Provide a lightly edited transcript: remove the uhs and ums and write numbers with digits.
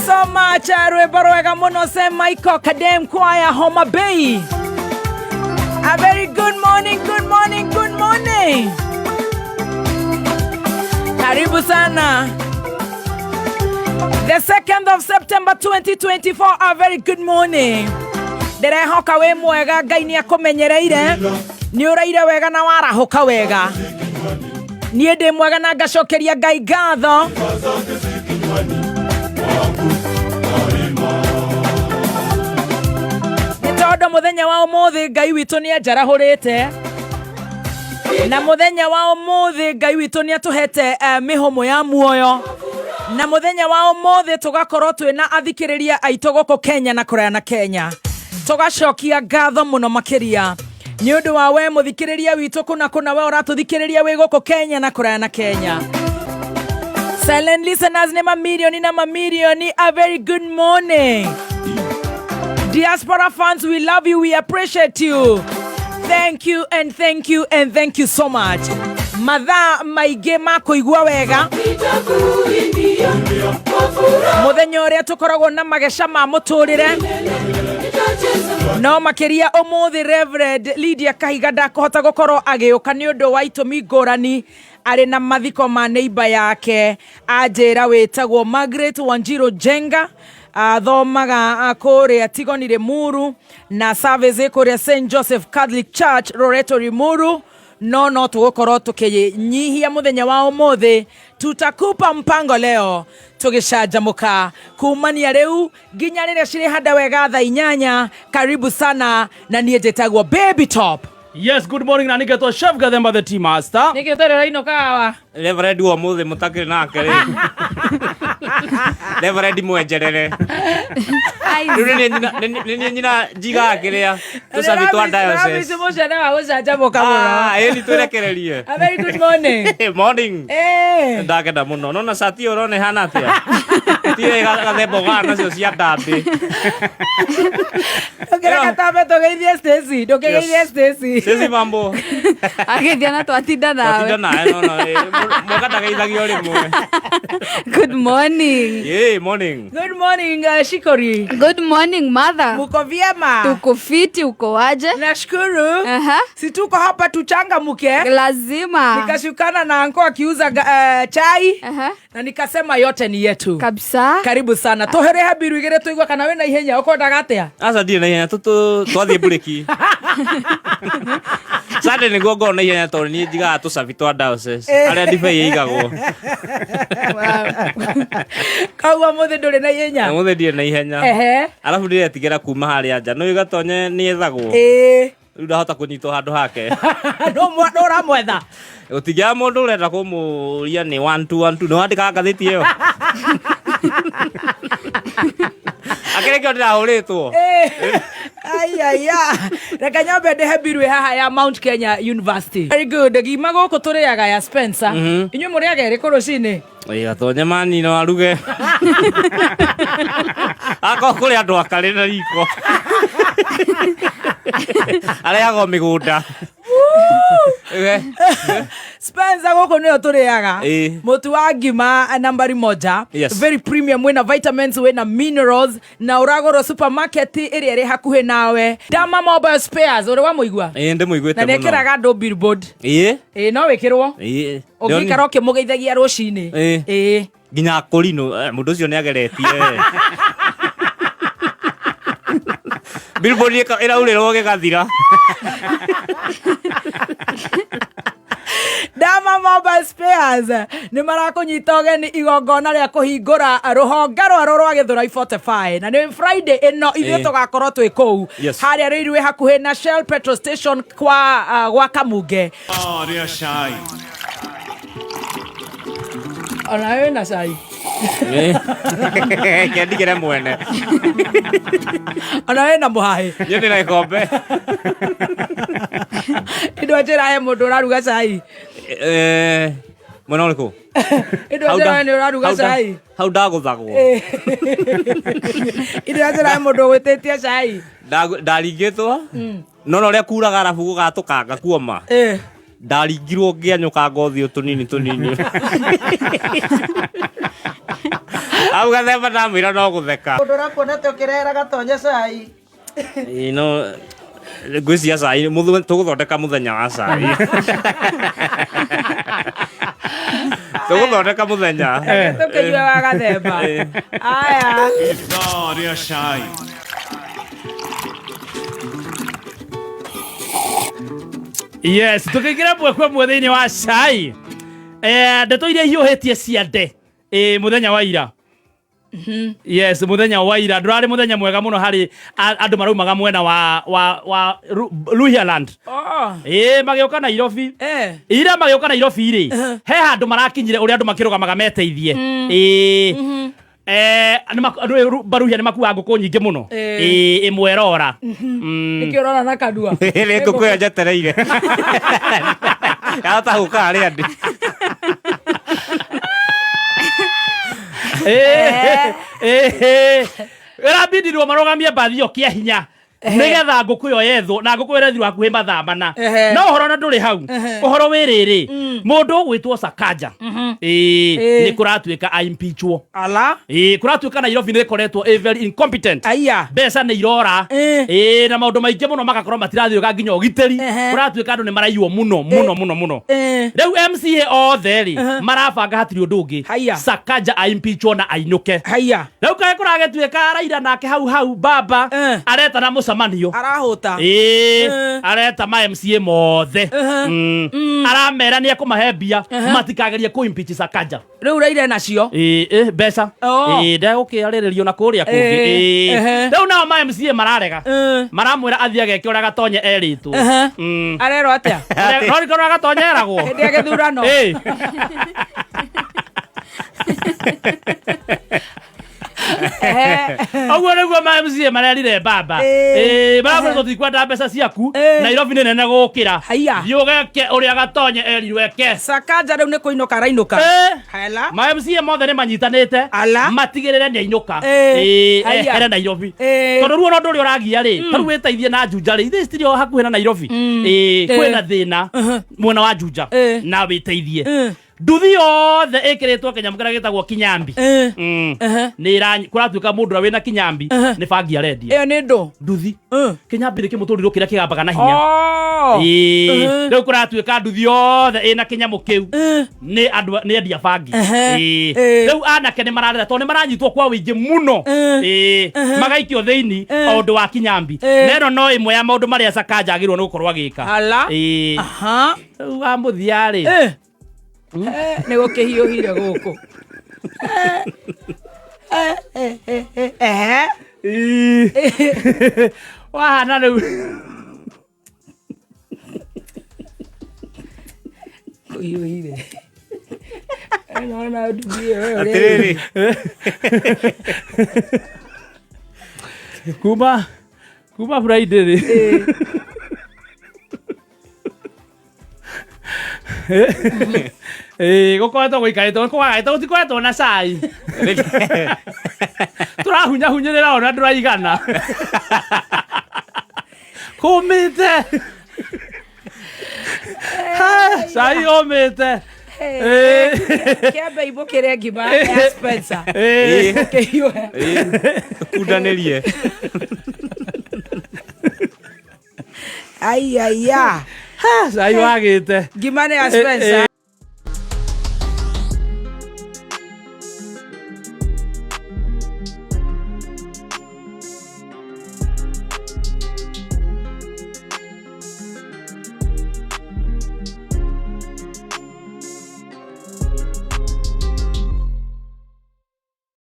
so much. Rwĩmbo rwega mũno St. Michael Kadem Choir Homa Bay. A very good morning, good morning, good morning. Karibu sana. The 2nd of September 2024, a very good morning. Ndĩrehoka wĩ mwega, Ngai nĩ akũmenyereire, nĩ ũraire wega na warahũka wega. Niĩ ndĩ mwega na ngacokeria Ngai ngatho. Nĩ tondũ mũthenya wa ũmũthĩ Ngai witũ nĩ anjarahũrĩte na mũthenya wa ũmũthĩ Ngai witũ nĩ atũhete mĩhũmũ ya muoyo na mũthenya wa ũmũthĩ tũgakorwo twĩna athikĩrĩria aitũ gũkũ Kenya na kũraya na Kenya, tũgacokia ngatho mũno makĩria nĩ ũndũ wa we mũthikĩrĩria witũ kũna kũna, we ũratũthikĩrĩria wĩ gũkũ Kenya na kũraya na Kenya. Silent listeners nĩ mamirioni na mamirioni. A very good morning. Diaspora fans, we love you, we appreciate you. Thank you and thank you and thank you so much. Mathaa maingĩ ma kũigua wega mũthenya ũrĩa tũkoragwo na mageca ma mũtũrĩre, no makĩria ũmũthĩ Reverend Lydia Kahiga ndakũhota gũkorwo agĩũka nĩ ũndũ wa itũmi ngũrani, arĩ na mathiko ma neighbor yake anjĩra wĩtagwo Margaret Wanjiru Jenga, athomaga kũrĩa Tigoni Limuru na service kũrĩa St Joseph Catholic Church, Loreto Limuru. No tũgũkorwo tũkĩnyihia mũthenya wa ũmũthĩ, tutakupa mpango leo tũgĩcanjamũka kumania rĩu nginya rĩrĩa cirĩhanda wega thaa 8. Karibu sana, na niĩ njĩtagwo Baby Top. Yes, good morning, na nĩgetwo Chef Gathemba the Tea Master. Nĩkĩ ũtarĩ ũrainũka hawa? Reverend wa mũthĩ mũtakĩrĩ nake rĩ. Reverend mwenjerere. Rĩu nĩ niĩ nyina njigaga kĩrĩa tũcabi twa diocese. Mũcene wa gũcanjamũka mũno. Ah, ĩni twĩrekererie. A very good morning. Morning. Ndakenda mũno. Nona cati ĩyo ũrona ĩhana atĩa? Tirĩ gathemba ũgana nacio cia ndambĩ. Ndũkĩreke tambe tũgeithie Stacy, ndũkĩgeithie Stacy. Sisi mambo. Agĩthia na twatinda nawe. Twatinda nawe no mwaka ndageithagio rĩmwe. Good morning. Yeah, morning. Good morning, Shikori. Good morning, mother. Muko vyema? Tuko fiti, uko waje? Nashukuru. Aha. Si tuko hapa tuchangamuke. Lazima. Nikashukana na anko akiuza chai. Aha. Na nikasema yote ni yetu. Kabisa. Karibu sana. Tuherehe mbiru igĩrĩ tũigua kana wĩna ihenya ũkwendaga atĩa? Aca ndirĩ na ihenya, twathiĩ mburĩki. Sunday nĩguo ngorwo na ihenya tondũ niĩ njigaga tũcabi twa diocese harĩa ndibei ĩigagwo. Koguo mũthĩ ndũrĩ na ihenya? Mũthĩ ndirĩ na ihenya. Ehe. Arabu ndĩretigĩra kuma harĩa nja nĩ gatonye nĩ ethagwo. Rĩu ndahota kũnyitwo handũ hake. Nũ ũramwetha? Gũtingĩaga mũndũ ũrenda kũmũria nĩ 1212 nĩ wandĩkaga ngathĩti ĩyo. Akĩrĩ kĩo ndĩrahũrĩtwo. Ayaya, reke nyambe ndĩhe mbiru ĩ haha ya Mount Kenya University. Very good. Gima gũkũ tũrĩaga ya Spencer. Inyuĩ mũrĩaga ĩrĩkũ rũcinĩ? Ĩ, gatonye mani no aruge. Akorwo kũrĩ andũ akarĩ na riko. Arĩagwo mĩgũnda. Spencer gũkũ nĩyo tũrĩaga. Mũtu wa ngima nambari moja. Yes. Very premium, wĩna vitamins, wĩna minerals na ũragũrwo supermarket ĩrĩa ĩrĩ hakuhĩ nawe. Dama Mobile Spares, ũrĩ wamũigua? Ĩ, ndĩmũiguĩte Na nĩ mũno. ĩkĩraga andũ billboard. Ĩ. Ĩ, no wĩkĩrwo. Ĩ. Ũngĩikara ũkĩmũgeithagia rũcinĩ. Ĩ. Ĩ. Nginya kũrinũ mũndũ ũcio nĩ ageretie. Billboard ĩraurĩrwo gĩgathira. Dama Mobile Spares nĩ marakũnyita ũgeni igongona rĩa kũhingũra rũhonge rwerũ rwa Gĩthũrai 45 na nĩ Friday ĩno ithuĩ tũgakorwo twĩ kũu harĩa rĩirwe hakuhĩ na Shell petrol station gwa Kamunge. Rĩa cai. Ona wĩna cai. Kĩandigĩre mwene. Ona wĩna mũhahĩ. Niĩ ndĩna gĩkombe. Indo njĩra he mũndũ ũraruga cai. Mwena ũrĩkũ? Indo njĩra nĩ ũraruga cai. Hau ndagũthagwo. Indo njĩra he mũndũ ũgwĩtĩtie cai. Ndaringĩtwo. No na ũrĩa kuraga arabu gũgatũkanga kuoma. Ndaringirwo ngĩanyũka ngothi tũnini tũnini. Au Gathemba ndamwĩra no gũtheka. Mũndũ ũrakuona ta ũkĩrehera gatonye cai. Ĩĩ, no ngwĩciria cai tũgũthondeka mũthenya wa cai. Tũgũthondeka mũthenya. Tũkĩnyue wa Gathemba. Aya. Ithaa rĩa cai. Yes, tukiingira mwe kwa mwe thĩinĩ wa cai. Ndeto iria ihiũhĩtie ciande mũthenya wa ira. Yes, mũthenya wa ira ndũrarĩ mũthenya mwega mũno harĩ andũ maraumaga mwena wa Luhyaland. Oh. Magĩũka Nairobi. Ira magĩũka Nairobi rĩ, he handũ marakinyire ũrĩa andũ makĩrũgamaga meteithie. Andũ Baruhia nĩ makuaga ngũkũ nyingĩ mũno. Ĩmwe ĩrora. Nĩkĩo ũrora na kanua. Nĩ ngũkũ ĩyo njetereire. Yahota gũka harĩa ndĩ. Ĩrabindirwo marũgamie mbathi ĩyo kĩa hinya nĩgetha ngũkũ ĩyo yethwo, na ngũkũ ĩyo ĩrethirwo hakuhĩ mathaa mana. No ũhoro na ndũrĩ hau, ũhoro wĩ rĩrĩ, mũndũ ũgwĩtwo Sakaja nĩ kũratuĩka aimpeachwo. Ala. Kũratuĩka Nairobi nĩ ĩkoretwo ĩ very incompetent. Aya. Mbeca nĩ irora. Na maũndũ maingĩ mũno magakorwo matirathiũka nginya ũgitĩri. Kũratuĩka andũ nĩ maraiywo mũno mũno mũno mũno. Rĩu MCA othe rĩ marabanga hatirĩ ũndũ ũngĩ. Haya. Sakaja aimpeachwo na ainũke. Haya. Rĩu kaĩ kũragĩtuĩka Raila nake hau hau baba aretana mũcemanio. Arahũta. Areta ma MCA mothe. Aramera nĩ ekũmahe mbia matikagerie kũ impeach Sakaja. Rĩu Raila nacio. Mbeca. Ndegũkĩarĩrĩrio na kũrĩa kũngĩ. Rĩu nao ma MCA mararega. Maramwĩra athiĩ ageke ũrĩa Gatonye erĩtwo. Arerwo atĩa? Rorikana ũrĩa Gatonye eragwo. Hĩndĩ ya gĩthurano. Ũguo nĩguo ma MCA marerire baba. Maramwĩra tũtikwenda mbeca ciaku. Nairobi nĩ nene gũkĩra. Haiya. Thiĩ ũgeke ũrĩa Gatonye erirwo eke. Sakaja rĩu nĩ kũinũka arainũka. Hela. Ma MCA mothe nĩ manyitanĩte. Ala. Matigĩrĩre nĩ ainũka. Haiya. Ehere Nairobi. Tondũ ruo no ndũrĩ ũragia rĩ, ta rĩu wĩteithie na Juja rĩ, ithuĩ citirĩ o hakuhĩ na Nairobi. Kwĩna thĩna mwena wa Juja na wĩteithie. Nduthi yothe ĩkĩrĩtwo kĩnyamũ kĩrĩa gĩtagwo kinyambi. Nĩ kũratuĩka mũndũ ũrĩa wĩna kinyambi nĩ bangi arendia. Ĩyo nĩ ndũ? Nduthi. Kinyambi nĩ kĩmũtũrirũ kĩrĩa kĩgambaga na hinya. Rĩu kũratuĩka nduthi yothe ĩna kĩnyamũ kĩu nĩ andũ nĩ endia bangi. Rĩu anake nĩ mararĩra tondũ nĩ maranyitwo kwa ũingĩ mũno. Magaikio thĩinĩ o ũndũ wa kinyambi. Na ĩno no ĩmwe ya maũndũ marĩa Sakaja agĩrĩirwo nĩ gũkorwo agĩka. Ala. Rĩu wa mũthia rĩ. Nĩ gũkĩhiũhire gũkũ. Wahana rĩu. Kũhiũhire. Nona nduthi ĩyo Atĩrĩrĩ. Kuma Friday rĩ. Gũkoretwo gũikarĩtwo kwagaĩtwo gũtikoretwo na cai. Tũrahunyahunyĩrĩra ona ndũraigana. Kũmĩte. Cai ũmĩte. Kĩambe ibũkĩre ngima ya Spencer. Ũkĩhiũhe. Kundanĩrie. Ai ai ya. Cai wagĩte. Ngima nĩ ya Spencer.